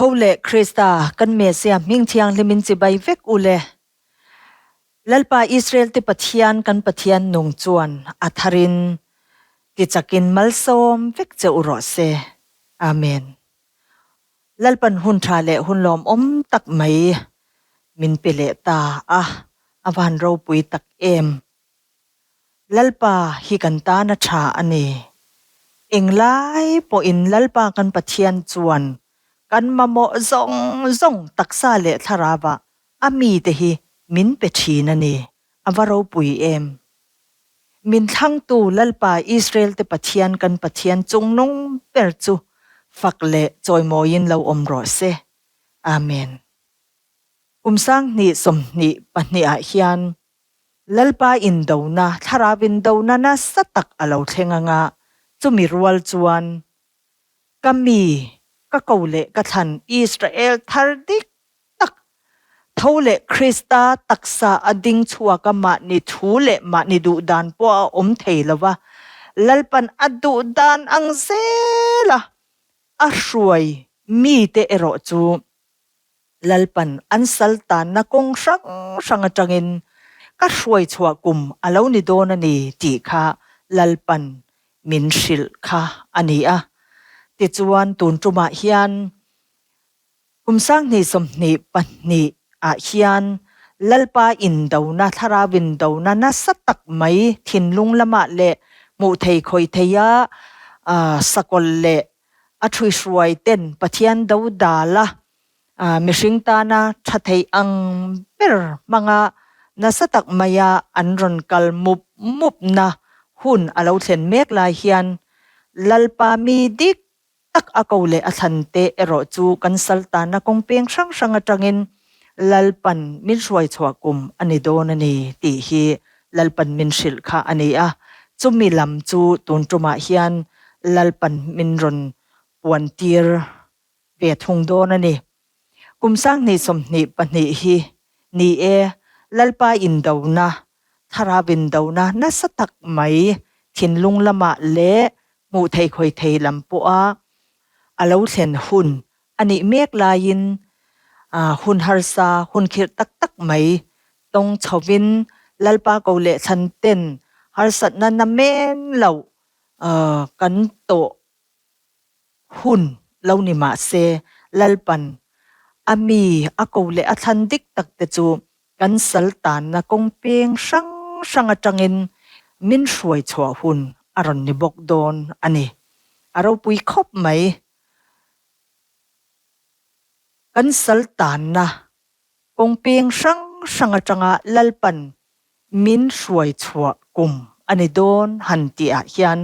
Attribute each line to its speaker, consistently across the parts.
Speaker 1: Tho leh Krista kan Messiah hming thianghlimin chibai vek u le. Lalpa Israel te Pathian kan Pathian nung chuan a tharin tichakin malsawm vek che u rawh se. Amen. Lalpan hun tha leh hun lawmawm tak mai min pe leh ta a, a van ropui tak em. Lalpa hi kan tan a tha a ni. Englai pawhin Lalpa kan Pathian chuan kan mamawh zawng zawng taksa leh thlarauah a mite hi min pe thin a ni. A va ropui em! Min thlangtu Lalpa Israel-te Pathian kan Pathian chungnung ber chu fak leh chawimawiin lo awm rawh se. Amen. Kum 2022 ah hian Lalpa indona, thlarau indona nasa tak a lo thleng anga chumi rual chuan ka mi, ka ko leh ka thlan Israel thar dik tak, tho leh Krista taksa a ding chhuak a mahni thu leh mahni duh dan pawh a awm thei lo va, Lalpan a duh dan ang zel a, a hruai mite erawh chu Lalpan an sal tanna kawng hrang hrang atangin ka hruai chhuah kum a lo ni dawn a ni tih kha Lalpan min hrilh kha a ni a. Tichuan tun tumah hian Kum 2022 ah hian Lalpa indona, thlarau indona nasa tak mai thinlung lamah leh hmuh thei khawih theia sakawlh leh a thuihruai ten Pathian do dala mihring tana tha theih ang ber hmanga nasa tak maia an rawn kal mup mupna hun a lo thlen mek lai hian Lalpa mi dik tak a ko leh a thlan te erawh chu kan sal tanna kawng peng hrang hrang atangin Lalpan min hruai chhuah kum a ni dawn a ni tih hi Lalpan min hrilh kha a ni a, chumi lam chu tun tumah hian Lalpan min rawn puan tir ve thung dawn a ni. Kum 2022 hi ni e, Lalpa indona, thlarau indona nasa tak mai thinlung lamah leh hmuh thei khawi thei lam pawha a lo thlen hun a nih mek laiin hun harsa, hun khirh tak tak mai tawng chhovin Lalpa ko leh thlan ten harsatna na men loh kan tawh hun lo ni mah se Lalpan a mi a ko leh a thlan dik tak te chu Kan sal tanna kawng peng hrang hrang atangin min hruai chhuah hun a rawn ni bawk dawn a ni. A ropui khawp mai. Kan sal tanna kawng peng hrang hrang atanga Lalpan min hruai chhuah kum a ni dawn han tihah hian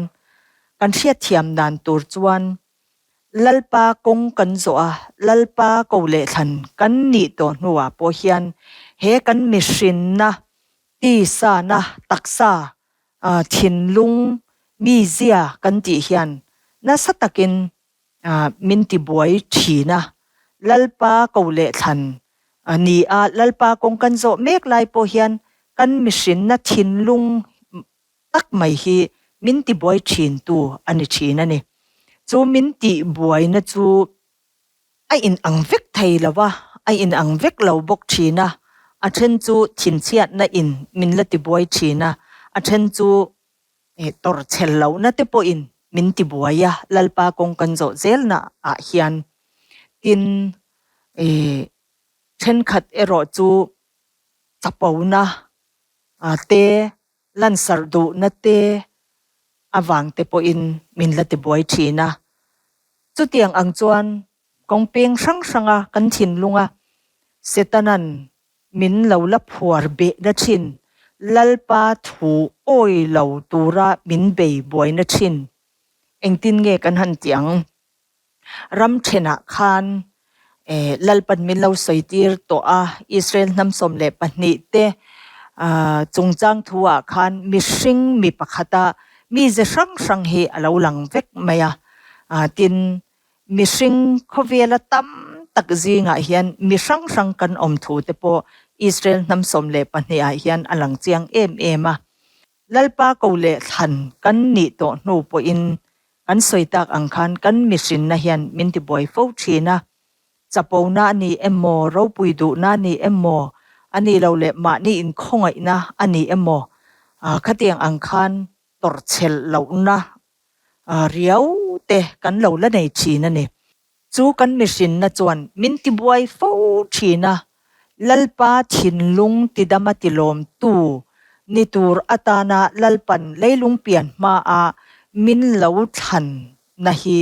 Speaker 1: kan hriatthiam dan tur chuan Lalpa kawng kan zawh a, Lalpa ko leh thlan kan nih tawh hnuah pawh hian he kan mihrinna, tisana, taksa, thinlung, mizia kan tih hian nasa takin min tibuai thin a. Lalpa ko leh thlan ni a, Lalpa kawng kan zawh mek lai pawh hian kan mihrinna thinlung tak mai hi min tibuai thintu a ni thin a ni. Chu min tihbuaina chu a inang vek thei lo a, a inang vek lo bawk thin a, a then chu thinchhiatna in min la tibuai thin a, a then chu tawrhchhel lohna te pawhin min tibuai a, Lalpa kawng kan zawh zelna ah hian. Tin, thenkhat erawh chu chapona te lansarh duhna te avang te pawhin min la tibuai thin a. Chutiang ang chuan kawng peng hrang hranga kan thinlunga Setana'n min lo la phuar behna thin, Lalpa thu awi lo tura min bei buaina thin engtin nge kan han tih ang? Ram thenah khan Lalpan min lo sawi tir tawh a, Israel hnam 12 te chungchang thu ah khan mihring mi pakhata mize hrang hrang hi a lo lang vek mai a. Tin, mihring khawvela tam tak zingah hian mi hrang hrang kan awm thu te pawh Israel hnam 12 ah hian a lang chiang em em a. Lalpa ko leh thlan kan nih tawh hnu pawhin kan sawi tak ang khan kan mihrinna hian min tibuai fo thin a. Chapona a ni emaw, ropui duhna a ni emaw, a nih loh leh mahni inkhawngaihna a ni emaw, khatiang ang khan tawrhchhelh lohna riau te kan lo la nei thin a ni. Chu kan mihrinna chuan min tibuai fo thin a, Lalpa thinlung tidama tilawmtu ni tur atana Lalpan leilung pian hmaa min lo thlanna hi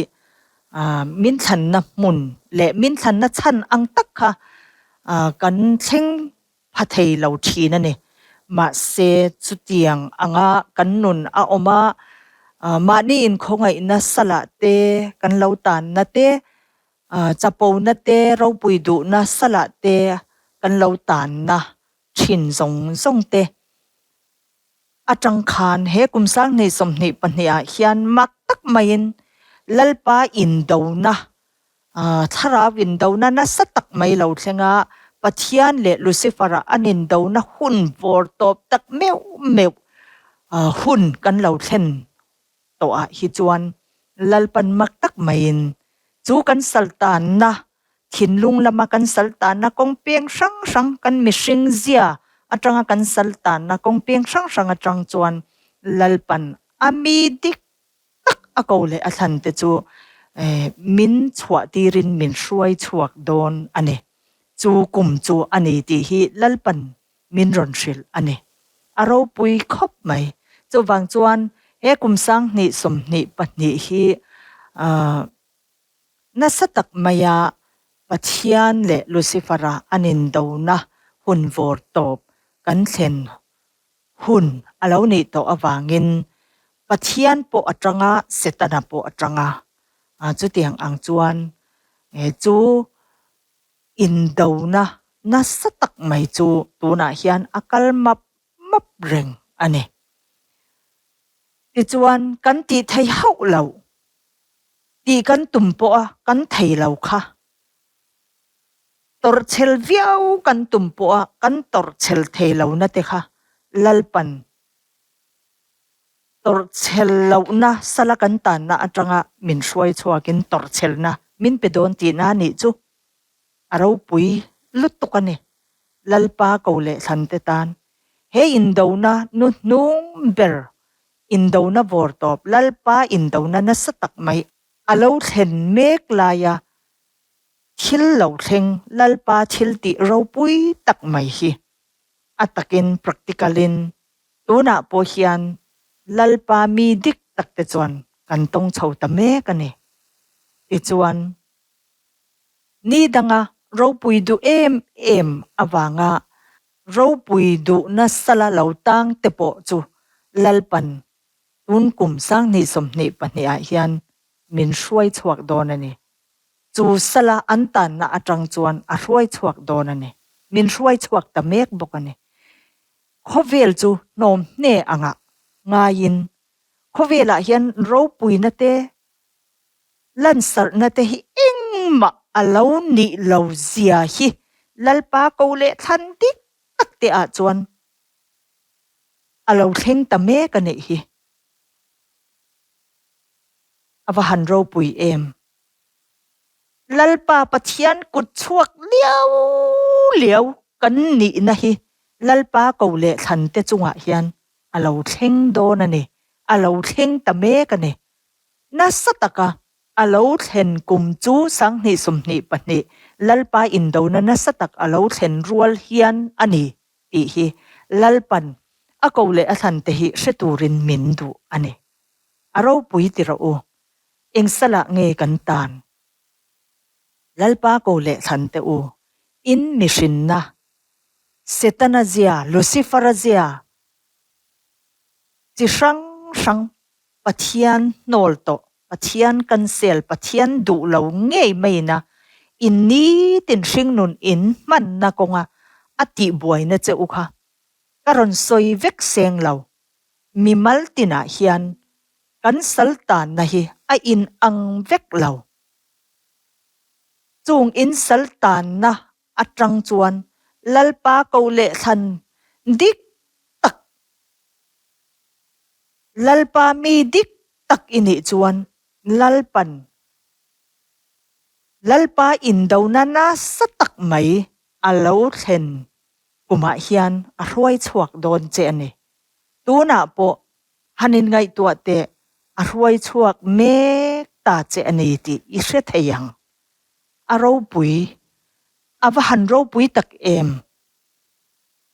Speaker 1: min thlanna hmun leh min thlanna chhan ang tak kha kan thleng pha thei lo thin a ni. Mahse, chutiang anga kan nun a awm a, mahni inkhawngaihna salah te, kan lo tanna te, chapona te, ropui duhna salah te kan lo tanna thin zawng zawng te atang khan he kum 2022 ah hian mak tak maiin Lalpa indona Thlarau indona nasa tak mai lo thleng a, Pathian leh Lucifer-a an indona hun vawr tawp tak meuh meuh hun kan lo thlen tawhah hi chuan Lalpan mak tak maiin chu kan saltanna, thinlung lama kan saltanna kawng peng hrang hrang, kan mihring zia atanga kan saltanna kawng peng hrang hrang atang chuan Lalpan a mi dik tak a ko leh a thlan te chu min chhuah tirin min hruai chhuak dawn a ni. Chu kum chu a ni tih hi Lalpan min rawn hrilh a ni. A ropui khawp mai. Chuvang chuan he kum 2022 hi nasa tak maia Pathian leh Lucifer-a an indona hun vawr tawp kan thlen Hun a lo nih tawh avangin Pathian pawh a tang a, Setana pawh a tang a. Chutiang ang chuan chu indona nasa tak mai chu tunah hian a kal map map reng a ni. Tichuan kan tih thei hauh lo tih kan tum pawh a kan thei lo kha. Tawrhchhel viau kan tum pawh a kan tawrhchhel thei lohna te kha Lalpan tawrhchhel lohna sala kan tanna atanga min hruai chhuakin tawrhchhelna min pe dawn tihna a nih chu a ropui lutuk a ni. Lalpa ko leh thlan te tan he indona nu hnung ber indona vawr tawp Lalpa indona nasa tak mai a lo thlen mek laia Thil lo thleng Lalpa thil tih ropui tak mai hi a takin practical in tunah pawh hian Lalpa mi dik tak te chuan kan tawng chho ta mek a ni. Tichuan, ni danga ropui duh em em avanga ropui duhna sala lo tang te pawh chu Lalpan tun kum 2022 ah hian min hruai chhuak dawn a ni. Chu sala an tanna atang chuan a hruai chhuak dawn a ni. Min hruai chhuak ta mek bawk a ni. Khawvel chu hnawm hne angah ngaiin khawvelah hian ropuina te, lansarhna te hi engmah a lo nih lo zia hi Lalpa ko leh thlan dik tak te ah chuan a lo thleng ta mek a nih hi. A va han ropui em! Lalpa Pathian kut chhuak liau liau kan nihna hi Lalpa ko leh thlan te chungah hian a lo thleng dawn a ni, a lo thleng ta mek a ni. Nasa taka a lo thlen kum chu 2022 Lalpa indona nasa tak a lo thlen rual hian a ni tih hi Lalpan a ko leh a thlan te hi hre turin min duh a ni. A ropui ti rawh u. Eng salah nge kan tan? Lalpa ko leh thlan teh u. In mihrinna, Setana zia, Lucifer-a zia, chi hrang hrang Pathian hnawl tawh, Pathian cancel, Pathian duh lo ngei maina in nitin hringnun in hmanna kawnga a tihbuaina che u kha ka rawn sawi vek seng lo. Mimal tinah hian kan sal tanna hi a in ang vek lo. Chung in sal tanna atang chuan Lalpa ko leh thlan dik tak, Lalpa mi dik tak i nih chuan Lalpan. Lalpa indona nasa tak mai a lo thlen kumah hian a hruai chhuak dawn che a ni. Tunah pawh han inngaihtuah teh a hruai chhuak mek ta che a ni tih i hre thei ang. A ropui, a va han ropui tak em!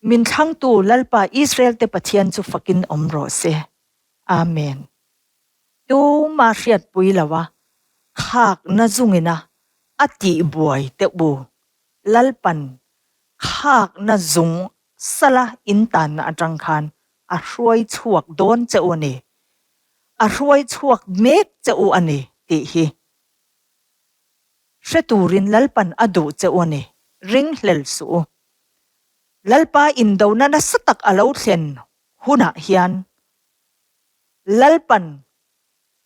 Speaker 1: Min thlangtu Lalpa Israel-te Pathian chu fakin awm rawh se. Amen. Tuma hriatpui lo a, khakna zungina a tihbuai teuh u. Lalpan khakna zung sala intanna atang khan a hruai chhuak dawn che u a ni. A hruai chhuak mek che u a ni tih hi hre turin Lalpan a duh che u a ni. Ringhlel suh u. Lalpa indona nasa tak a lo thlen hunah hian Lalpan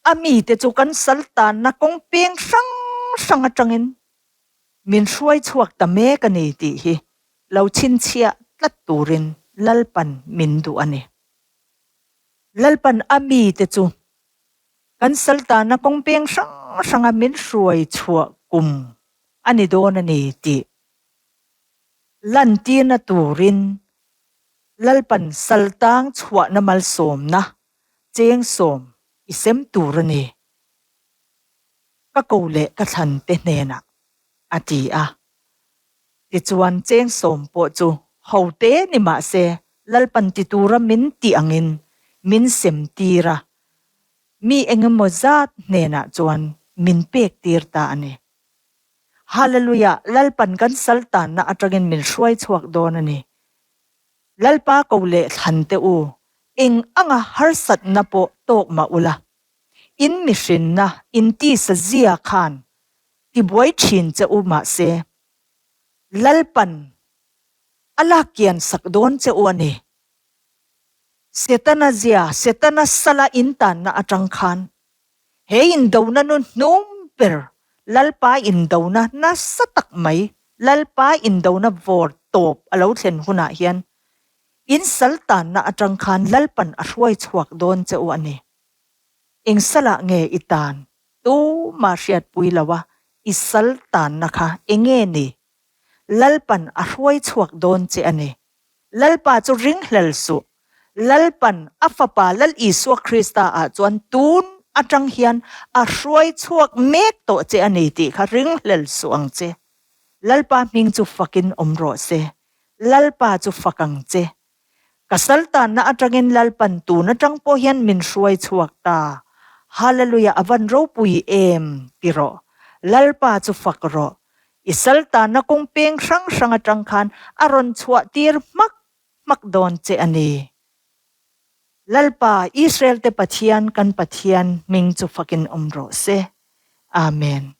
Speaker 1: a mite chu kan sal tanna kawng peng hrang hrang atangin min hruai chhuak ta mek a ni tih hi lo chhinchhiah tlat turin Lalpan min duh a ni. Lalpan a mite chu kan sal tanna kawng peng hrang hranga min hruai chhuah kum a ni dawn a ni tih lantirna turin Lalpan saltang chhuahna malsawmna cheng sawm i sem tur a ni. Ka ko leh ka thlan te hnenah, a ti a. Tichuan cheng sawm pawh chu ho te ni mah se Lalpan ti tura min tih angin min sem tir a, mi engemaw zat hnenah chuan min pek tir ta a ni. Hallelujah! Lalpan kan saltanna atangin min hruai chhuak dawn a ni. Lalpa ko leh thlan teh u, eng anga harsatna pawh tawk mah ula, in mihrinna in tisa zia khan tibuai thin che u mahse, Lalpan a lak kian sak dawn che u a ni. Setana zia, Setana sala in tanna atang khan He indona nu hnum ber Lalpa indona nasa tak mai, Lalpa indona vawr tawp a lo thlen hunah hian in sal tanna atang khan Lalpan a hruai chhuak dawn che u a ni. Eng salah nge i tan? Tuma hriatpui lo a, i sal tanna kha enge ni? Lalpan a hruai chhuak dawn che a ni. Lalpa chu ringhlel suh. Lalpan a Fapa Lal Isua Krista ah chuan tun atang hian a hruai chhuak mek tawh che a ni tih kha ringhlel suh ang che. Lalpa hming chu fakin awm rawh se. Lalpa chu fak ang che. Ka saltanna atangin Lalpan tun atang pawh hian min hruai chhuak ta. Hallelujah a van ropui em ti rawh. Lalpa chu fak rawh. I saltanna kawng peng hrang hrang atang khan a rawn chhuah tir hmak hmak dawn che a ni. Lalpa, Israel te Pathian, kan Pathian hming chu fakin awm rawh se. Amen.